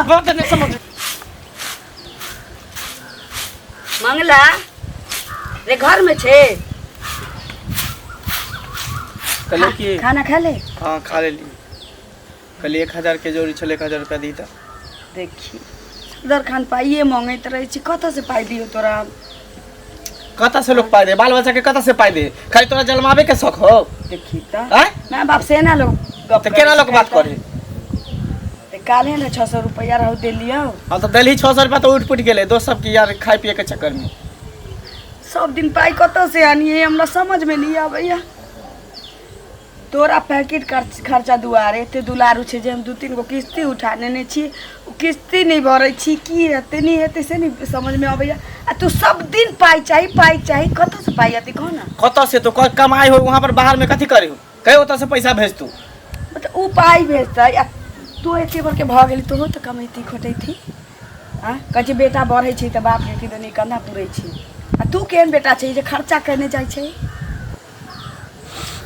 बात नहीं समझ। मंगला रे, घर में छे? कहलिए कि खाना खा ले। हाँ, खा लेली। कहलिए 1000 के जरूरी छलै, 1000 रुपया दी तऽ। देखी, सदर खान पाइए मांगैत रहै छी, कतऽ से पाइ दियौ तोरा? कतऽ से लोग पाइ दे? बाल बच्चा के कतऽ से पाइ दे? खाली तोरा जलमाबे के शौक हो। देखी तऽ। आँय? माय बाप से एना लोग गप तऽ केना करै लोक छै? बात करे? तऽ काल्हे ने 600 रुपैआ रहू देलियौ। हम तऽ देलही 600 रुपया तऽ उठि पुटि गेलै दोस्त सबके यार खाय पिए के चक्कर में। सब दिन पाइ कतऽ से आनिए, हमरा समझमे नहि आबैया। तोरा पैकेट खर्चा दुआरे एते दुलारू छै जे हम दू तीन गो किस्ती उठा नेने छी, ओ किस्ती नहि भरै छी। की हेतै, नहि हेतै, से नहि समझमे अबैया। आ तू सब दिन पाइ चाही, पाइ चाही। कतऽसँ पाइ अतै, कह ने? कतऽ से तो कमाई हो वहाँ पर बाहर में कथी करे हो? कहे ओतऽ से पैसा भेज तू। मतलब ओ पाइ भेजतै आ तू एते बड़के भऽ गेली, तोहो तऽ कमैती खोटैती। आ कहै छै बेटा बढ़ै छै तऽ बापके कि नहि कन्धा पुरै छै। आ तू केहन बेटा छै जे खर्चा केने जाइ छै?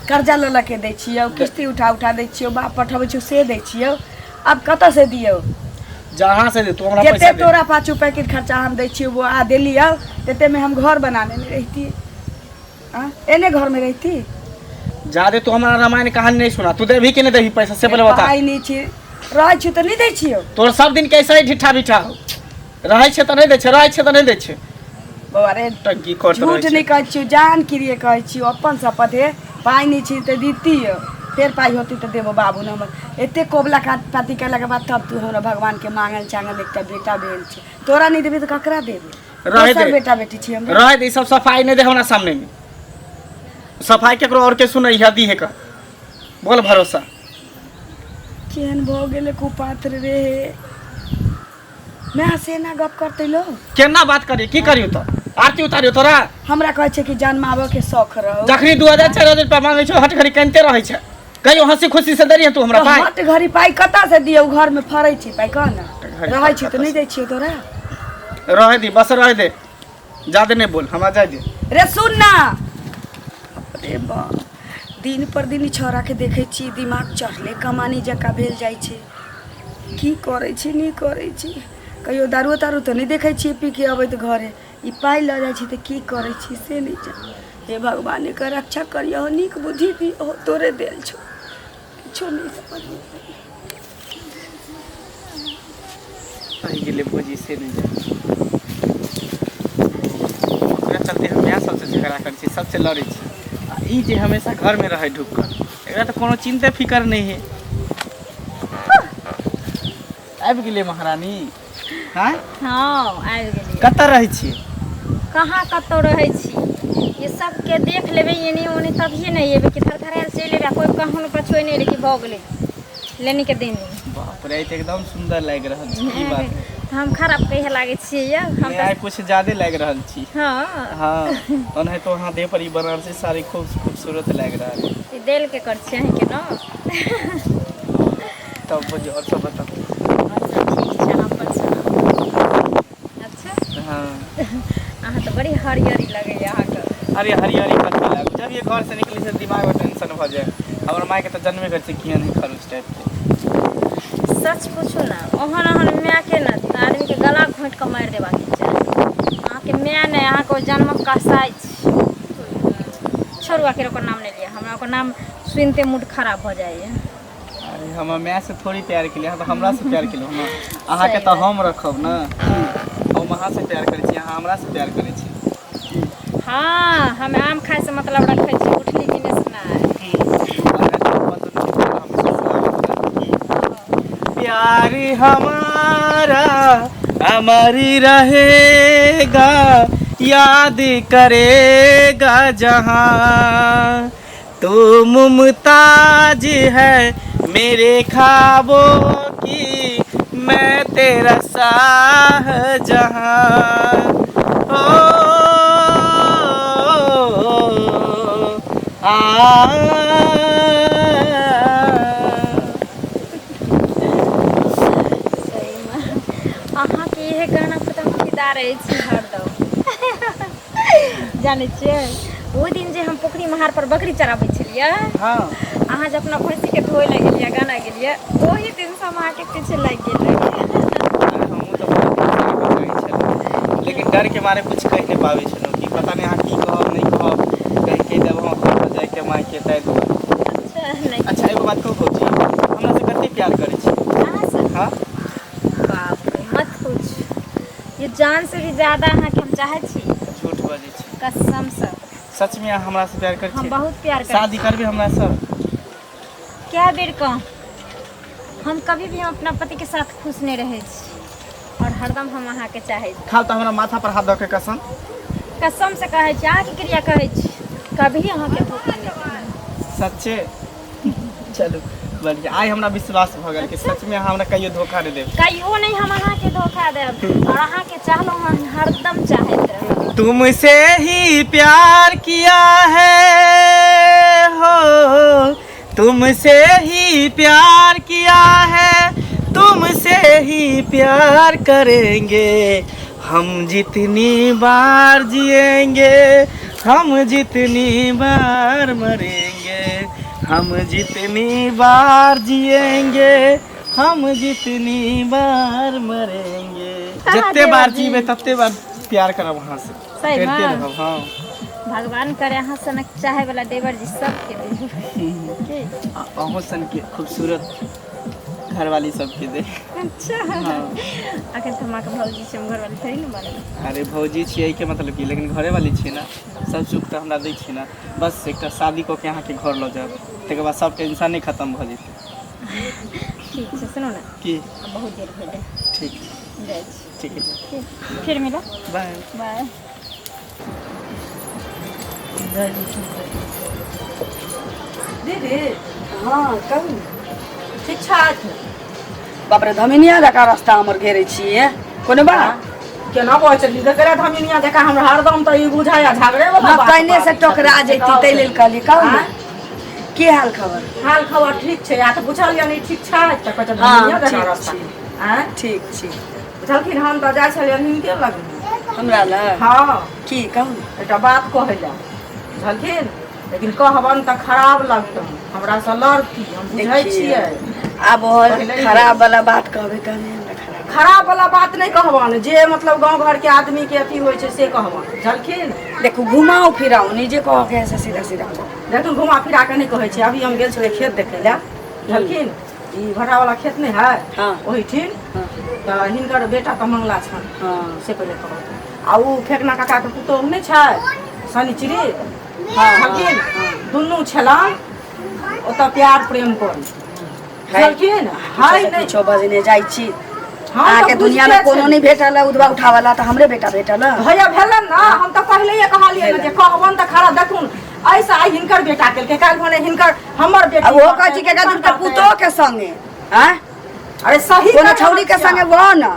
कर्जा लऽ लऽ के दै छियौ, किस्ती उठा उठा दै छियौ, बाप पठबै छियौ से दै छियौ। आब कतऽ से दियौ? जहाँ से दे तू हमरा जते पैसा दे। तोरा पाछू पैकेट खर्चा हम दै छियौ, वो आ देलियौ, ततेमे हम घर बना लेने रहिती आ एने घरमे रहिती। जादे तू हमरा रामायण कहानी नहीं सुना। तू देबही कि नहीं देबही पैसा, से पहले बता। पाइ नहि छी, रहै छी तऽ नहि दै छियौ। तोर सब दिन कैसे ही ढिठा बिठा हो रहै छै तऽ नहि दै छै, रहै छै तऽ नहि दै छै। बौआ रे, टंकी करत रहै झूठ छै। नहि कहै छियौ, जान क्रिये कहै छियौ, अपन शपथ हे। पाइ नहि छी तऽ दितियौ, फेर पाइ होती तऽ देबो। बाबू ने हमर एते कोबला पाती केलाके बाद तब तू हमरा भगवानके मांगल चांगल एकटा बेटा भेल छै। तोरा नहि देबै तऽ ककरा देबै? रहे दोसर दे। बेटा बेटी छी हमरा? रहे दे, ई सब सफाई नहीं दे हमरा सामने में। सफाई केकरो और के सुनै है, दी है का बोल भरोसा। केहन भऽ गेलै कुपात्र रे। माय से एना गप करतै लोग? केना बात करी, की करियो तो? आरती उतारियो तोरा? हमरा कहै छै कि जन्माबऽ के शौख रहो। जखनी 2000 4000 रुपया मांगे छौ, हट घड़ी कनिते रहै छै। कहियो हंसी खुशी से देलियै तू हमरा तऽ पाइ? हट घड़ी पाइ कतऽ से दियौ? घर में फरै छी पाइ, कह ने। घड़ी रहै छी तऽ नहि दै छियौ तोरा। रहे दी, बस रहे दे, जादे नहीं बोल, हमरा जाय दे। रे सुन ना रे बा, दिन पर दिन ई छौड़ा के देखै छी, दिमाग चढ़ले कमानी जकाँ भेल जाइ छै। की करै छी, नहि करै छी? कहियो दारुओ तारू तऽ नहि देखै छियै पी के अबैत घरे। ई पाइ लऽ जाइ छी तऽ की करै छी से नहि जानि। हे भगवान, एकर रक्षा करियौ, नीक बुद्धि दियौ, तोरे देल छौ। किछो नहि समझ। कहीं गेलै भौजी से नहि जाय। ओकरा चलते हम माय सबसँ झगड़ा करै छी, सबसँ लड़ै छी। आ ई जे हमेशा घरमे रहै ढुकल, एकरा तऽ कोनो चिन्ते फिकर नहि है। आबि गेलियै महारानी? हँ। हँ, आबि गेलियै। कतऽ रहै छियै? कहाँ कतौ रहै छी? ई सबके देख लेबै एने ओने तभिए ने एबै कि थरथरायल चलि एबै आ कोइ कहूँ पछुए नहि कि भऽ गेलै लेने के दिन। बाप रे, ई तऽ एकदम सुन्दर लागि रहल छै। की बात है? हम खराब कहिया लागै छियै यौ? हम नहि, आइ कुछ ज्यादे लागि रहल छी। हँ। हँ, ओनाहितो अहाँ देह पर ई बनारसी साड़ी खूब खूबसूरत लागि रहल है। ई देल के कर छियै अहींके ने। तब बुझ, और सब बताओ। और सब ठीक छै, अहाँ अपन सुनाउ। अच्छा। हाँ। अहाँ तऽ बड़ी हरियरी लगैया अहाँके। अरे, हरियरी कथी लागू? जब ये घर से निकले छै दिमाग में टेंशन भऽ जाए। हमर माय के तऽ जनमे करै छै केहन है खरूच टाइप के। सच पूछू ने, ओहन ओहन मायके ने तऽ आदमीके गला घोंटि कऽ मारि देबाक चाही। अहाँके माय नहि, अहाँके ओ जन्मक कसाइ छी। छोड़ू, आखिर ओकर नाम नहि लिअ। हमरा ओकर नाम सुनिते मूड खराब भऽ जाइए। अरे, हमर माय से थोड़ी प्यार केलियै अहाँ, तऽ हमरा से प्यार केलहुँ ने। अहाँके सही तऽ बात। हम रखब ने। हम अहाँ से प्यार करै छी, अहाँ हमरा से प्यार करै छी। हँ, हम आम खाइसँ मतलब रखै छी, उठली कि नहि प्यार हमारा अमर रहेगा, याद करेगा जहां। तू मुमताज है मेरे ख्वाबों की, मैं तेरा शाह जहां। ओ आ सहीमे अहाँके इहे गाना पर तऽ हम फिदा रहै छी हरदम। जानै छियै, ओहि दिन जे हम पोखरि महार पर बकरी चराबै छलियै, अहाँ जे अपना भैंसीके धोए लए गेलियै, गाना गेलियै, ओहि दिनसँ हम अहाँके पीछे लागि गेल रहियै। डर के मारे कुछ कहि नहि पाबै छलहुँ कि पता नहि अहाँ की कहब नहि कहब, कहि कहि देब हम घर जाइके मायके, ताहि दुआरे। अच्छा, नहि। अच्छा, एगो बात कहू भौजी, हमरा से कते प्यार करै छी? अहाँ से? हाँ। बाप रे, मत पूछ, ये जान से भी ज्यादा अहाँके हम चाहै छी। झूठ बजै छी। कसम से। सच में अहाँ हमरा से प्यार करै हम छी? बहुत प्यार करै। शादी करबै हमरा से? क्या बेर कह, हम कभी भी हम अपना पति के साथ खुश नहीं रहै छी और हरदम हम अहाँके चाहै छी। खाल तऽ हमरा माथा पर हाथ दऽ के कसम। कसम से कहै छी, अहाँके क्रिया कहै छी, कभी अहाँके धोखा नहि देब। सच्चे? चलू बढ़िया, आइ हमरा विश्वास भऽ गेल कि सच में अहाँ हमरा कहियो धोखा नहि देब। कहियो नहीं हम अहाँके धोखा देब और अहाँके चाहलहुँ हम हरदम चाहैत रहब। तुमसे ही प्यार किया है हो, तुमसे ही प्यार किया है, तुमसे ही प्यार करेंगे, हम जितनी बार जिएंगे, हम जितनी बार मरेंगे, हम जितनी बार जिएंगे, हम जितनी बार मरेंगे। जते बार जीवे तते बार प्यार करब अहाँ से। सही करिते बात। रहब, हाँ। भगवान करे अहाँ सनक चाहे वाला देवर जी सबके दे की? आ अहूँ सन के खूबसूरत घरवाली सबके दे। अच्छा। हाँ। अखन तऽ हम अहाँके भौजी छी, हम घरवाली थोड़ी ने बनबै। अरे भौजी छियै के मतलब की, लेकिन घरे वाली छियै ना, सब सुख तऽ हमरा दै छियै ना। बस एकटा शादी कऽ के अहाँके घर लऽ जायब, तकर बाद सब टेंशन खतम भऽ जेतै। ठीक छै, सुनू ने। की? आब बहुत देर भेलै। ठीक। जाइ छी। ठीक है। ठीक, फिर मिलब। बाय। बाय। दीदी। हँ, कहू। ठीक छथि? बाप रे, धमिनिया जकाँ रास्ता हमर घेरै छियै, कोनो बात? केना बजै छथिन देखै, धमिनिया जकाँ। हमरा हरदम तऽ ई बुझाइया झगड़े वाला बात कने से बाजै टकरा छथिन। जैती, ताहि लेल कहली। कहू ने। आँय? की हाल खबर? हाल खबर ठीक छै। आ तऽ पुछलियै नहि ठीक छै तऽ कहै छै हँ, धमिनिया जकाँ ठीक रास्ता छी। आँय? ठीक छी। बुझलखिन, हम तऽ जाइ छलियनि हिनके लग। हमरा लग? हँ। की कहू ने। एकटा बात कहै लए, बुझलखिन, लेकिन कहबनि तऽ खराब लगतनि, हमरासँ लड़ती, हम बुझै देखिए, छियै। आब और पहिले ही खराब वाला बात कहबै तहने हमरा खराब। खराब वाला बात नहि कहबनि, जे मतलब गाँव घरके आदमीके अथी होइ छै से कहबनि, बुझलखिन। देखू, घुमाउ फिराउ नहीं, जे कह के से सीधा सीधा कहू। देखुन, घुमा फिरा कऽ नहि कहै छै। अभी हम गेल छलियै खेत देखै लए, बुझलखिन, ई भट्टा वाला खेत नहि है? हाँ। ओहिठिन। हाँ। तऽ हिनकर बेटा तऽ मंगला छनि। हाँ। से पहिले कहू। आ ओ फेकना काकाके पुतोहु नहि छै शनिचरी? हाँ। बुझलखिन, दुनू छलनि ओतऽ प्यार प्रेम करी, बुझलखिन, है नहि? किछो बजने जाइ छी। हम तऽ अहाँके दुनिया में बुझिते कोनो नहि भेटल है उधवा उठावला, तऽ हमरे बेटा भेटल है। भैया भेलन ना, हम तऽ पहिलेये कहलियै ने जे कहबन तऽ खराब। देखुन, ऐसे आइ हिनकर बेटा केलकै, काल्हि भने हिनकर हमर बेटी। अब ओहो कहै छी कि एकर दूटा पुतोह के संगे आँय? अरे सही कोनो कहि छौड़ी के रहल छियै। संगे वो न।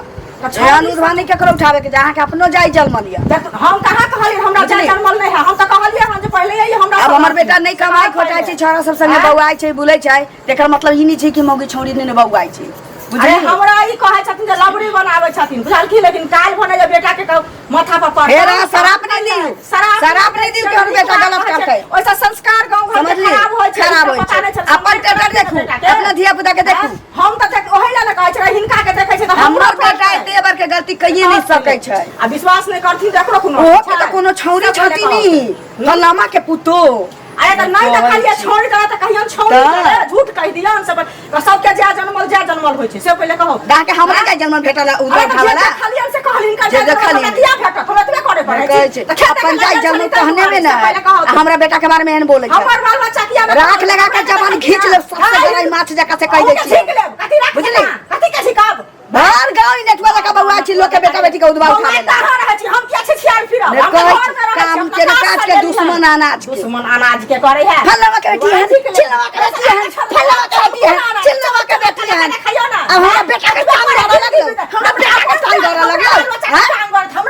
तऽ छौड़ी एहन उधवा नहि केकरो उठावे के, अहाँके अपनो जाय जलमल यऽ। देख, हम कहाँ कहलियै हमरा जाय बुझलियै? जनमल नहि है। हम तऽ कहलियै हन जे पहिले ही हमरा आब हमर बेटा नहि कमाइ खोटाइ छै, छौड़ा सब संगे बौआइ छै, बुलै छै, तेकर मतलब ई नहि छै कि मौगी छौड़ी नहि ने बौआइ छै। अरे बुझलियै? हमरा ई कहै छथिन जे लबड़ी बनाबै छथिन, बुझलखिन, लेकिन काल्हि भने जे बेटा के माथा पर पड़तै। फेर अहाँ शराप नहि दियौ। शराप नहि दियौ कि हमर बेटा गलत करतै। ओहिसँ संस्कार गाँव घर के समझलियै? खराब होइ छै। खराब होइ पता छै। नहि चलतै। अपन बेटा देखू, अपना धिया पुता के देखू। हम तऽ ओहि लए ने कहै छै, हिनका के देखै छै तऽ हमरो हमर बेटा पड़तै। एते बड़ के गलती कहिए नहि सकै छै। आ विश्वास नहि करथिन तऽ एकरो कोनो ओहो के तऽ छै। कोनो छौड़ी सब पहिले छथिन नी, फलामा के पुतो। अरे तऽ नहि देखलियै छौड़ी तरह तऽ कहियन छौड़ी तऽ? तरह झूठ कहि दियन सब सबके। जाय जनमल, जाय जनमल होइ छै, से पहिले कहू। अहाँके हमरा जाय जनमल भेटल है उधर अरे तऽ जे उठावला? देखलियन से कहलिन हिनका जे जाय जनमल देखलियन। हमरा किया भेटत? हमरा एतबे करे पड़ै कहै छै तऽ खेत अपन जाय देखलियन जनमल छली ताहि कहने में दुआरे, ने से पहिले कहू। आ हमरा बेटा के बारे में एहन बोलै छै। हमर बाल बच्चा किया नहि? राख लगा के जवान घींच लेब सबसे बड़ा माछ जकाँ, से कहि दै अहूँके छियै। छीक लेब, कथी राख बुझली? कथी के छीकब? भर गाँव ई नेटुआ जकाँ बौआ छी, लोक के बेटा बेटी के उधवा हम उठावे एतऽ रहै छी, हम किया छिछियाल फिरब? ने हम तऽ कहै घरमे छी रहै छी, काम अपना के ने काज काज से के गेलियै। दुश्मन अनाज के। दुश्मन अनाज के करे है। फल्लावा के बेटी है, चिल्लावा के बेटी है, फल्लावा के बेटी है, चिल्लावा के बेटी है। अब हमरा बेटा के टांग धरऽ लगलो, हमरा बेटा के टांग धरऽ लगलो, हाँ?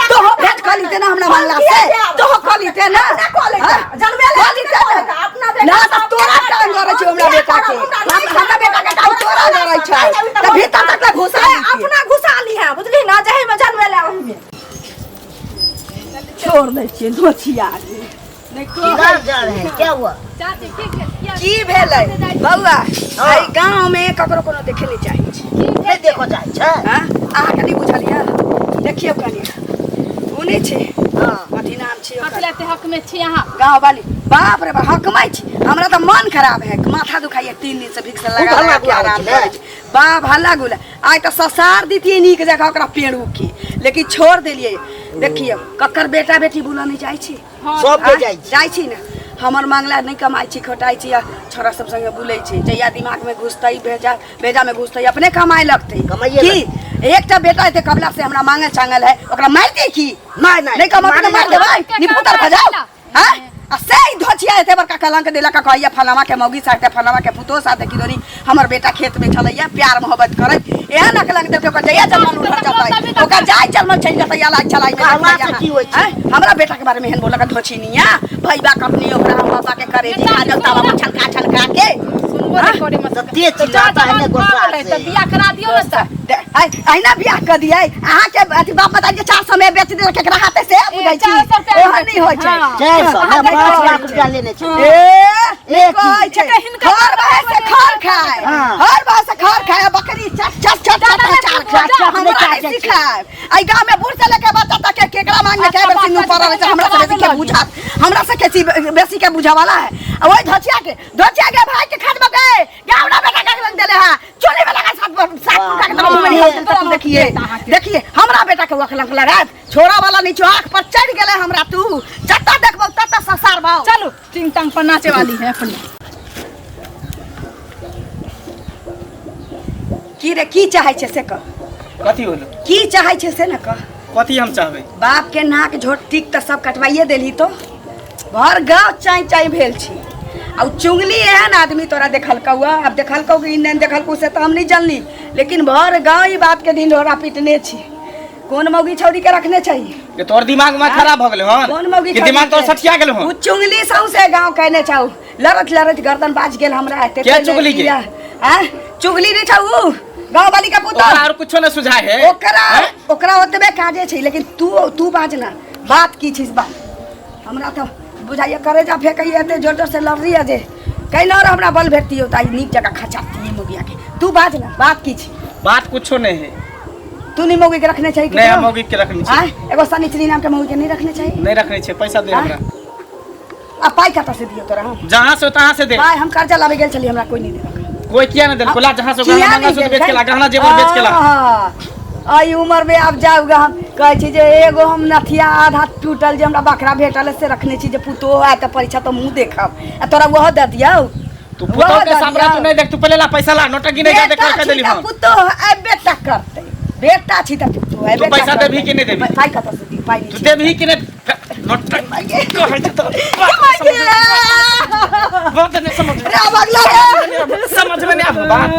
तो हो भेंट कऽ लीते ना हमरा मानला से, तो हो कऽ लीते ना, हाँ? कऽ लीते ना। ना तऽ तोरा टांग धरै छौ हमरा बेटा के, हमरा बेटा के टांग तोरा धरै छै, तऽ भीतर तक ले घुसा लीते। अपना घुसा ली है, बुझली ना, जाहि में जनमेले ओहि में छोड़ दै छियै दोछिया के। किधर जा रहे हैं? क्या हुआ? चाची, ठीक है किया? की भेलै बौआ? एहि गाँव में ककरो कोनो देखे नहि चाही छै। नहीं देखो जाए छे। हाँ? अहाँके नहि बुझलियै? देखियौ कनि, ओ नहि छै। हाँ। कथी नाम छै ओकर? कथी लए एते हक में छी अहाँ? गाँव वाली, बाप रे बाप, हकमै छी। हमरा तऽ मन खराब है, माथा दुखाइए 3 दिन से भिक्स लगा खूब हल्ला लगा के गुल्ला आराम होइ छै करै छी। बाप, हल्ला गुल्ला। आइ तऽ ससार दितियै नीक जकाँ ओकरा पेड़ू के, लेकिन छोड़ देलियै। देखियौ, ककर बेटा बेटी बुलऽ नहि जाइ छी? सबके आँय? जाइ छी। जाइ छी ने। हमर मांगला नहि कमाइ छी, खटाइ छी आ छोरा सब संगे बुलै छी। जहिया दिमाग में घुसतै, भेजा भेजा में घुसतै, अपने कमाए लगतै। कमाइए। की एकटा बेटा एते कबला से हमरा मांगल चांगल है, ओकरा मारि दे की? नहीं नहीं। नहीं कमाते तो मार देबै? के निपुतर काम भजाओ। करेला। हैं आ से ही धोचिया एते बड़का कलंक देलक, कहैया फलामा के मौगी साथे, फलामा के पुतोह साथे किदोनी हमर बेटा खेत में छलैया प्यार मोहब्बत करैत। एहन अकलंक देलकै, ओकर जहिया जलमल उठल जतै, ओकर जाय जलमल चलि जतै अलाइ चलाइ में। कहला देखबै से की होइ छै? आँय? हमरा बेटा के बारे में एहन बोलक धोचिनिया भैबा कपनी, ओकरा हम बाबा के करे जी खाजल तावा पर छलका छलका के। सुनबो नहि करै मत। तऽ तेज चिल्लाता है ने गुस्सा तऽ से। बियाह करा दियौ ने तऽ। अहिना बियाह कऽ दियै अहाँके? अथी बाप माता के 400 में बेच देलक केकरा हाथे से बुझै छी? 400 रुपया। ओहन नहि होइ छै। हाँ। 400 ने, 5 लाख रुपया लेने छै। ए एक कहै छै हिनकर हर बार से खर खाए। हाँ। हर बार से खर खाए, बकरी चट चट चट चट चार खाए। चट हमरा नहि नहीं चाटै छै। सिखाए। एहि गाँव में बूढ़ से लेके बच्चा तक के केकरा मांगने के बेर सिंदूर पड़ल छै, हमरा से बेसी के बुझत? हमरा से के बेसी के बुझा वाला है? आ ओहि धचिया के, धचिया के भाई के खत्म गए गावड़ा बेटा के रंग देले है चोली में लगा सात सात फुटा के तरफ मुंह में निकल तक। देखिए देखिए, हमरा बेटा के वकलंक लगा छोड़ा वाला नीचे आंख पर चढ़ गेले हमरा। तू जत्ता देखबौ तत्ता ससार बाओ। चलू, टिंग टांग पर नाचे वाली है अपनी। की रे, की चाहै छै से कह। कथी होलो? की चाहै छै से ने कह। कथी हम चाहबै? बाप के नाक झोट टीक तऽ सब कटवाइए देलही, तो भर गाँव चाई चाई भेल छी। आ उ चुंगली एहन आदमी तोरा देखलकौ, आब देखलकौ कि नहि देखलकौ से तऽ हम नहि जानली, लेकिन भर गाँव ई बात के ढिंढोरा पिटने छी। कोन मौगी छौरी के रखने छही? जे तोहर दिमाग में खराब भऽ गेलै हन? कोन मौगी कि छौरी दिमाग तोहर के? सठिया गेल हन? उ चुंगली सौंसे गाँव कहने छौ, लड़त लड़त गर्दन बाज गेल हमरा एते। के चुगली के? आँय? चुगली नहीं छौ, उ गाँव वाली के पुतोह। ओकरा और कुछो न सुझाए है? ओकरा ओकरा ओतबे काजे छै, लेकिन तू तू बाज ना, बात की छै बात। हमरा तऽ बुझाइए करेजा फेंकैए, एते जोर जोर से लड़ली है जे कहीं और हमरा बल भेटतियो तऽ आइ नीक जगह खचातियै मौगिया के। तू बाज ना, बात की छै? बात कुछो नहीं है। तू नहीं मौगी के रखने चाहिए? नहीं, हम मौगी के रखने छी। आय एगो सनिचरी नाम के मौगी के नहीं रखने चाहिए? नहीं रखने छी। पैसा दे हमरा। आ पाइ कतऽ से दियौ तोरा हम? जहाँ से हो तहाँ से दे। पाइ हम कर्जा लाबे गेल छलियै, हमरा कोई नहीं देलक। कोई किया नहीं देलको? ला जहाँ से किया गहना नहीं मंगलसूत्र बेच के ला, देलकै? गहना जेवर बेच के ला। आहा, एहि उम्र में आब जाऊगा हम कहै छी जे एगो हम नथिया आधा टूटल जे हमरा बकरा भेटल है से रखने छी जे पुतोह आयत तऽ परीक्षा तऽ मुँह देखब, आ तोरा ओहो दऽ दियौ? तू ओहो पुतोह के दऽ सामने तू दियौ? नहीं देख। तू पहले ला पैसा ला, नौटंकी नहीं जादे बेटा कर के छी देली तऽ हम। पुतोह अयबे टा करतै, बेटा छी तऽ पुतोह अयबे तू टा पैसा करतै। देबही कि नहि देबही? पाइ कतऽ से दी? पाइ नहि तू छै। देबही कि नहीं? नौटंकी कहै छै तो बात नहीं समझ रे बगला रे। समझ में नहीं आबो बात।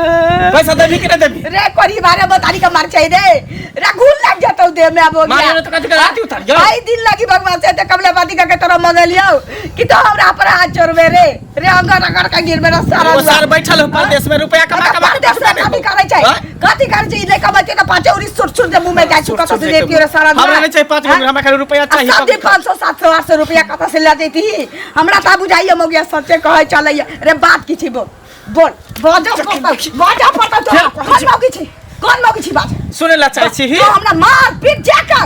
पैसा देबही कि नहीं देबही? रे कोरी बारे बतारी के मार चाहिए रे, रे घूल लग जतौ देह में अब हो गया। मारे तो कथी के राती उतार गयो। आई दिन लगी भगवान से ते कमला बाती के तोरा मंगलियौ कि तो हमरा पर हाथ चोरबे रे। रे अंगर अंगर के गिर मेरा सारा। वो सार बैठल हो परदेश में, रुपया कमा कमा के परदेश में कथी करै छै? हाँ? कथी करै छै? ई नहि कमै छै तऽ पाँचे उरी सुट सुट जे मुँह में जाइ छै, कतऽ से देती रे सारा? हमरा नहीं चाहिए 5 गो, हमरा खाली रुपया चाहिए। सब दिन 500, 700, 800 रुपया कतऽ से लऽ जैती? हमरा तऽ बुझाइए मौगिया सच्चे कहै चलैया। रे बात की छै? बोल बोल, बाजऽ पड़तौ, बाजऽ पड़तौ तोरा। कोन मौगी छी, कोन मौगी छी, बाज। सुने ला चाहे छी? तू हमरा मार पीट जा कर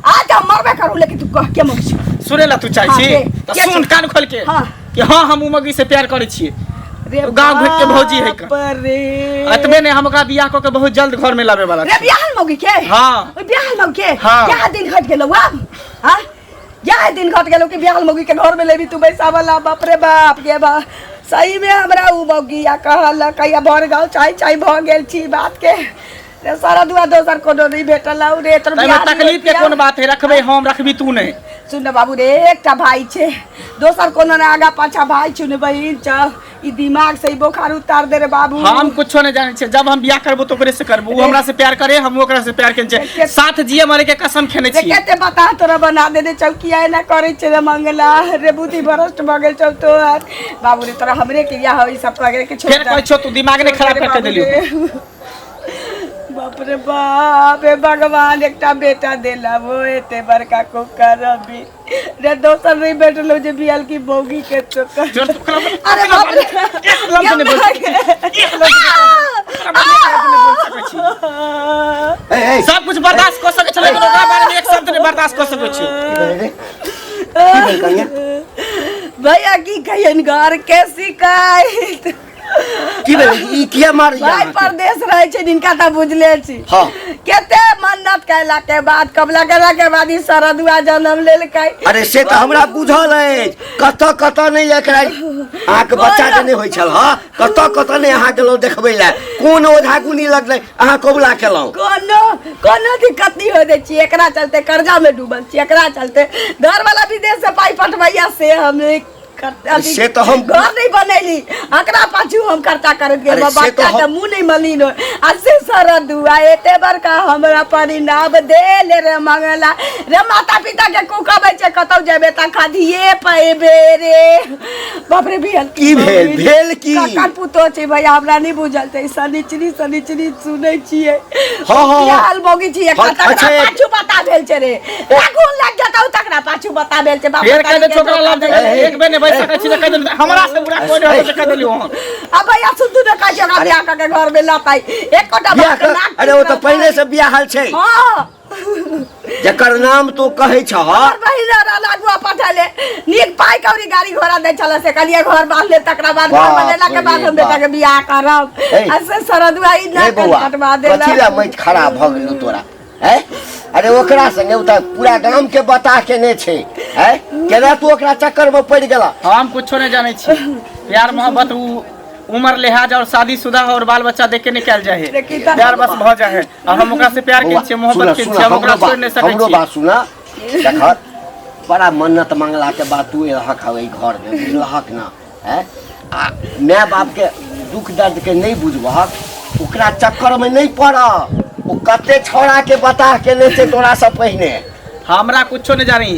आज हम मरबे करू, लेकिन तू कह के मौगी छी? सुने ला तू चाहे हाँ, छी? के- तऽ के सुन छी? कान खोल के हाँ। कि हाँ, हम उ मौगी से प्यार करै छियै। रे गाँव घुट के भौजी है का। बाप रे। एतबे नहीं, हम ओकरा बियाह कऽ के बहुत जल्द घर में लाबे वाला रे छी। बियाहल मौगी के? हाँ। ओइ बियाहल मौगी के? हाँ। क्या दिन घट गेलौ आब? हाँ, क्या दिन घट गेलौ कि बियाहल मौगी के घर में लेबी तू बैसावला? बाप रे बाप गे बा, सही में हमरा उ मौगी या कहल कहिया भर गाँव चाय चाय भऽ गेल छी बात के। रे सारा दुआ दोसर कोनो नहीं भेटल हौ रे तोर ताहिमे बियाह नहीं तकलीफ के होतियौ। कोन बात है? रखबै हम, रखबी तू नहीं। सुन न बाबू रे, एकटा भाई छै, दोसर कोनो ने आगा पाछा भाई छौ ने बहिन छौ। ई दिमाग से ई बोखार उतार दे रे बाबू। हम कुछो नहीं जाने छियै। जब हम बियाह करबो तो ओकरे से करबो। उ हमरा से प्यार करे, हम ओकरा से प्यार केने छियै। साथ जिए मरे के कसम खेने रे छियै। कते बता तोरा बना देने छौ, किया एना करै छै रे मंगला? रे बुद्धि भ्रष्ट भऽ गेल छौ तोहर बाबू रे। तोरा हमरे क्रिया हो ई सब करे के छोड़ फेर कहै छौ तू दिमाग नहीं खराब करके देलियौ। बाप रे बाप, हे भगवान, एकटा बेटा देला वो एते बड़का कुकर अभी रे दोसर नहीं भेटलो जे बियाल की बौगी के चक्कर। जोर तो खराब। अरे बाप रे। एक लफ्ज नहीं बोल सकै छी। एक लफ्ज नहीं बोल सकै छी। ए, ए, सब कुछ बर्दाश्त कऽ सकै छलै, लेकिन ओकरा बारे में एक शब्द नहीं बर्दाश्त। बर्दाश्त कऽ सकै छी। की भेलै रे? की भेल कनिया? भैया की कहियन, घर के शिकायत। की भेलै? ई किया मारैया भाई अहाँके? परदेश रहै छै जिनका तऽ बुझले छी। हाँ। कते मन्नत कैला के बाद, कबला केला के बाद ई सरदुआ जन्म लेलकै। अरे से तऽ हमरा बुझल अछि, कतऽ कतऽ नहि एकरा अहाँके बच्चा के नहि होइ छल। हँ, कतऽ कतऽ नहि अहाँ गेलहुँ देखबै लए, कोन ओझा गुनी लगलै, अहाँ कबुला केलहुँ। कोनो कोनो दिक्कत नहीं हो दै छी, एकरा चलते कर्जा में डूबल छी, एकरा चलते घर वाला विदेश से पाई पठबैया से हम नहीं अथी से तऽ हम- घर नहीं बनैली, एकरा पाछू हम खर्चा करैत गेल। अरे से तऽ बच्चा के हम- मुँह नहीं मलिन हो आ से सरदुआ एते बड़का हमरा परिणाम देल रे मंगला रे। माता पिता के कुकबै छै, कतौ जेबे तऽ खधिए पैबे रे। बाप रे, भेल की भेल? भेल की? ककर पुतोह छै भैया, हमरा नहि बुझल छै। शनिचरी शनिचरी सुनै छियै। हाँ, हाँ, हाँ। हाल मौगी छियै। हाँ, तकरा अच्छा, एक- पाछू पता भेल छै रे, राखुन लाग जेतौ, तकरा पाछू पता भेल छै। बाप फेर कह दे के छोकरा धोखा लग देलकै। एक बेर नहि बैस सकै छी तऽ कहि देली हमरा से बुरा कोइ नहि होतै, कहि देली वहाँ। आ भैया सुनू ने, कहै छै ओकरा बियाह कऽ के घर मे लतै एकोटा बियाह बात के कर- नाक अरे ओ तऽ टूटल। पहिले से बियाहल छै। हाँ। जकर नाम तू कहै छह। हमर बहिन रहल अगुआ पठेले, नीक पाइ कौड़ी गाड़ी घोड़ा दै छल, से कहलियै घर बांध ले, तकरा बाद घर बाप बनेला के बाद रे हम बेटा के बियाह करब। ए। आ से सरदुआ ई रे नाक बौआ, कटवा कथी देलक। लए मति खराब भऽ गेलौ तोरा? हैं? अरे ओकरा संगे ओ तऽ पूरा गाम के बता केने छै। हैं, केना तू ओकरा चक्कर में पड़ि गेला? हम कुछो नहीं जाने छी। प्यार मोहब्बत उ उम्र लिहाज और शादीशुदा और बाल बच्चा देख के नहीं कयल जाए है। देखी तऽ- प्यार बस भऽ जाए है और हम ओकरा से प्यार के छियै, मोहब्बत के छियै, हम ओकरा छोड़ नहीं सकै हमरो छी। बात सुना। देख, बड़ा मन्नत मांगला के बाद तू एलहक हवे घर में, बुझलहक ना? हैं, आ माय बाप के दुख दर्द के नहीं बुझबहक, ओकरा चक्कर में नहीं पड़। ओ कते छौड़ा के बता के नहि छै तोरा से पहिने। हमरा कुछो नहीं जानी,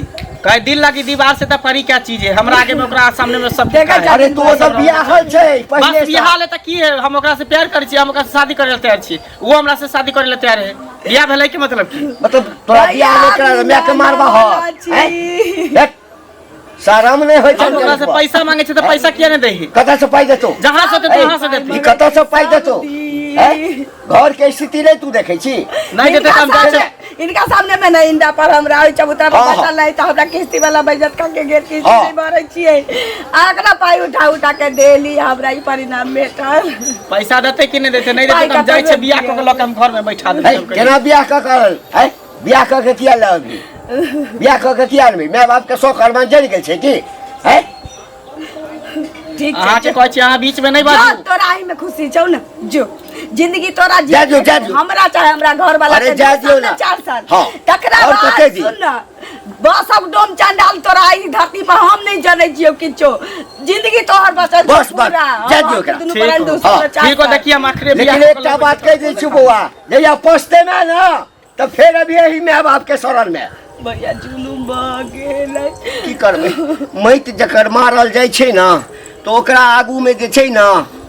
कहे दिल लगी दीवार से तो परी क्या चीज है, हमरा आगे में ओकरा सामने में सब देखै फीका है। अरे तू सब बियाहल छै पहिले बस से। बियाह ले तऽ की है, हम ओकरा से प्यार करै छी, हम ओकरा से शादी करे ला तैयार छी, वो हमरा से शादी करे ला तैयार है। बियाह भेलै के मतलब की? मतलब तोरा बियाह नहि करा माय के मारबा ह? हैं? शरम नहि होइ छै? हम ओकरा से पैसा मांगे छी तऽ पैसा किया नहीं दैही? कतऽ से पाइ देतौ? जहाँ से देतौ वहाँ से देतौ। ई कतऽ से पाइ देतौ? हैं? घर के स्थिति नहि तू देखै छी? नहीं देते तऽ हम जाइ छी। इनका सामने में नहीं इंदा पर हमरा ओहि चबूतरा पर हाँ, हाँ। बैठल रही तऽ हमरा किस्ती वाला बेइज्जत कऽ के गेल। किस्ती हाँ। नहीं भरै छियै आ एकरा पाइ उठा उठा के देली, हमरा ई परिणाम भेटल। पैसा देते कि नहीं देते? नहीं देते पाइ तऽ हम जाइ कतऽ छी, बियाह कऽ के लऽ के हम घर में बैठा देबै। है, केना बियाह कऽ के? है, बियाह कऽ के किया लऽ अबही? बियाह कऽ के किया अनबही? माय बाप के शौक अरमान जरि गेल छै की? है, ठीक छै। अहाँके कहै छी, अहाँ बीच में नहीं जो बाजू। तोरा एहि में खुशी छौ ने, जो जिंदगी तोरा जी। जा जो, जा जो। हमरा चाहे हमरा घर वाला अरे के जा दू दियौ साल ना। ने 4 साल। हाँ। तकरा और बाद कते दिन? सुन ना, बस अब डोम चंडाल तोरा ई धरती पर हम नहीं जनै छियौ किछो। जिंदगी तोहर बचल छौ बस, बस, पूरा। जा हम दियौ एकरा। दुनू ठीक प्राणी हो। दू साल, हाँ, चार ठीक हो। साल। देखिए, हम आखिरी बियाह लेकिन कऽ के एकटा लऽ बात कहि दै छी बौआ, जहिया पछते में ना तऽ फेर अभी एही माय बाप के शरण में। भैया, जुलुम भऽ गेलै। की करबै, मति जकर मारल जाइ छै ने तऽ ओकरा आगूमे जे छै ने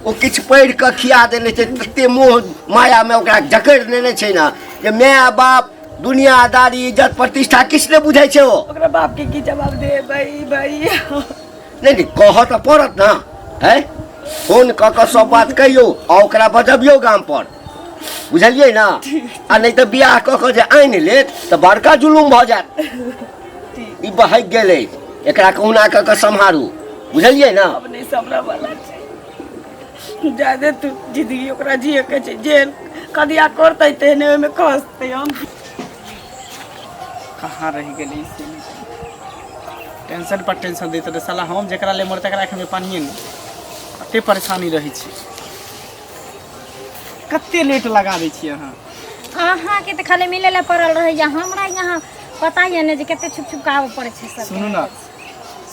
ओ किछु पढ़ि कऽ खिया देने छै, तते मोह मायामे ओकरा जकड़ि लेने छै ने जे माय बाप दुनियादारी इज्जत प्रतिष्ठा किछु नहि बुझै छै ओ। ओकरा बाप के की जवाब देबै भैया? नहि नहि, कहऽ तऽ पड़त ने। है, फोन कऽ कऽ सब बात कहियौ आ ओकरा बजबियौ गाम पर, बुझलियै ने? आ नहि तऽ बियाह कऽ कऽ जे आनि लेत तऽ बड़का जुलुम भऽ जायत। ई बहकि गेल अछि, एकरा कहुना कऽ कऽ सम्हारू, बुझलियै ने? अब नहीं सम्हरऽ वाला छै। जादे तू जिंदगी ओकरा जिए के छै, जेल कदिया करतै तेहने ओहिमे खसतै। हम कहाँ रहि गेलै ई से? टेंशन पर टेंशन दैत रहै साला। हम जकरा ले मर तकरा एखन पानिए नहि। कते परेशानी रहै छै, कते लेट लगा दै छियै अहाँ। अहाँके तऽ खाली मिलै लए पड़ल रहैया, हमरा यहाँ पता यऽ ने जे कते छुप छुप कऽ आबऽ पड़ै छै सब। सुनू ने,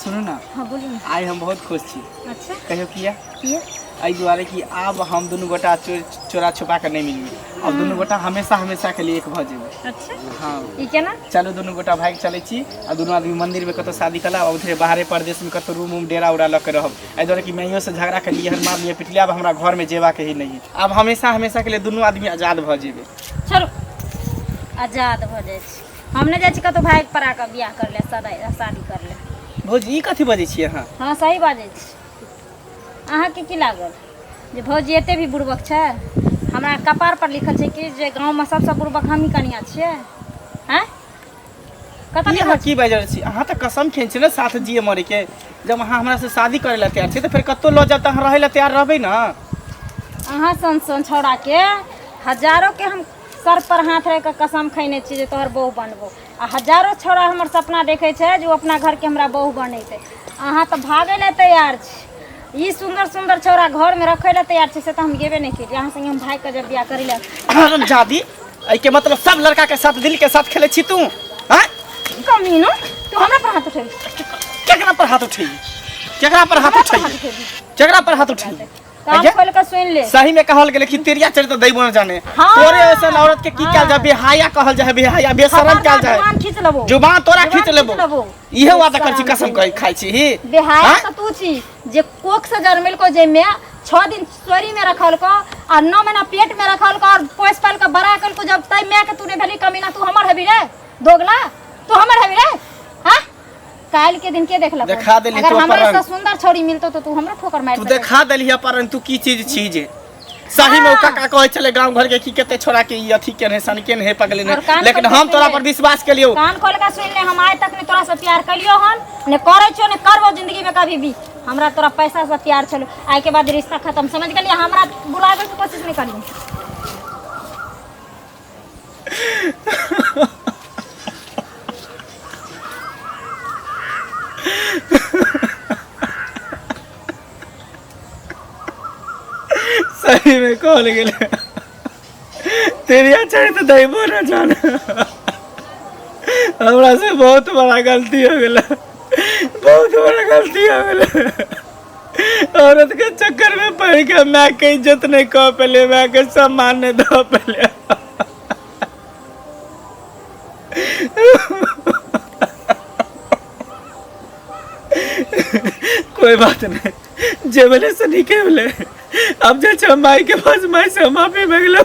सुनू ने। हाँ, बोलू ने। आइ हम बहुत खुश छी। अच्छा। कहियो किया? किया? एहि दुआरे कि आब हम दुनू गोटा चोर चोरा छुपा कऽ नहि मिलबै, आब दुनू गोटा हमेशा हमेशा के लिए एक भऽ जेबै। अच्छा। हाँ। ई केना? चलू, दुनू गोटा भागि चलै छी आ दुनू आदमी मंदिरमे कतौ शादी कऽ लेब आ उधरे बाहरे परदेशमे कतौ रूम उम डेरा उरा लऽ के रहब। एहि दुआरे कि माइयोसँ झगड़ा केलियै हन, मारलियै पिटलियै, आब हमरा घरमे जेबाक ही नहि है। आब हमेशा हमेशा के लिए दुनू आदमी आजाद भऽ जेबै। छोड़ू, आजाद भऽ जाइ छी। हम नहि जाइ छी कतहु भागि पड़ा कऽ बियाह कर ले, शादी कर ले। भौजी, ई कथी बजै छियै अहाँ? हँ, सही बाजै छी। अहाँके की लागल जे भौजी एते भी बुड़बक छै? हमरा कपार पर लिखल छै कि जे गाँवमे सबसँ बुड़बक हमही कनिया छियै? आँय। कतऽ ई नहि अहाँ की बाजि रहल छी? अहाँ तऽ कसम खेने छी ने साथ जिए मरे के। जब अहाँ हमरा से शादी करे ला तैयार छी तऽ फेर कतौ लऽ जाब तऽ अहाँ रहै ला तैयार रहबै ने? अहाँ सन सन छौड़ा के हजारों के हम सर पर हाथ रख के कसम खैने छी जे तोहर बहू बनबो, आ हजारों छौड़ा हमर सपना देखै छै जे ओ अपना घर के हमरा बहू बनेतै। अहाँ तऽ भागै लए तैयार छी, ई सुन्दर सुन्दर छौड़ा घर में रखै लए तैयार छी, से तऽ हम गेबे नहि केलियै। अहाँ संगे हम भागि कऽ जब बियाह करै लए। हरामजादी, एहिके मतलब सब लड़का के साथ दिल के साथ खेलै छी तू? आँय कमीनो, तू हमरा पर हाथ उठेबी? केकरा पर हाथ उठेबी? केकरा पर हाथ हमरा पर हाथ उठेबी? उठेबी? केकरा पर हाथ उठेबी? कान खोल के सुन ले। सही में कहल गेलै कि तेरिया चरित्र दैबो न जाने। हाँ। तोरे ऐसन औरत के की कहल जाय? बेहाया कहल जाय, बेहाया, बेशरम कहल जाय। जुबान खींच लेबो। जुबान तोरा जुबान खींच लेबो। लेबो। इहे वादा कर छी, बेशरम कसम छी। कहि खाइ छी ही। बेहाया हाँ? तऽ तू छी जे कोख से जन्मेलको, जे में 6 दिन सोरी में रखलको आ 9 महीना पेट में रखलको और पोस पाल के बड़ा कलको, जब तय माय के तू नहीं भेली कमीना, तू हमर हेबी रे दोगला, तू हमर हेबी रे। हाँ, काल्हि के दिन के देखलको? देखा देली अगर तो हमरा अपन से सुंदर छौड़ी मिलतो तो तू हमरो ठोकर मारि तू सकै। देखा देली अपन तू की चीज छी जे सही में ओका का कहै छलै गांव घर के की कते छोड़ा के ई अथी केने सन केने हे पगले ने, और कान लेकिन खोल के हम तोरा सुन ले। पर विश्वास केलियौ। कान खोल के सुन ले, हम आइ तक ने तोरा से प्यार कलियो हन, ने करै छियो, ने करबो जिंदगी में कभी भी। हमरा तोरा पैसा से प्यार छलो। आइ के बाद रिश्ता खत्म, समझ गेलियै? हमरा बुलाबै के कोशिश नहि करियो। सही में कहल गेलै तेरिया चरित्र दैबो न जाने। हमरा से बहुत बड़ा गलती हो गेलै, बहुत बड़ा गलती हो गेलै। औरत के चक्कर में पड़ के माय के इज्जत नहीं कह पेले, माय के सम्मान नहीं दे पेले। कोई बात नहीं, जे बोले से निके बोले। अब जे छे माई के पास, माई से माफी मांगलो।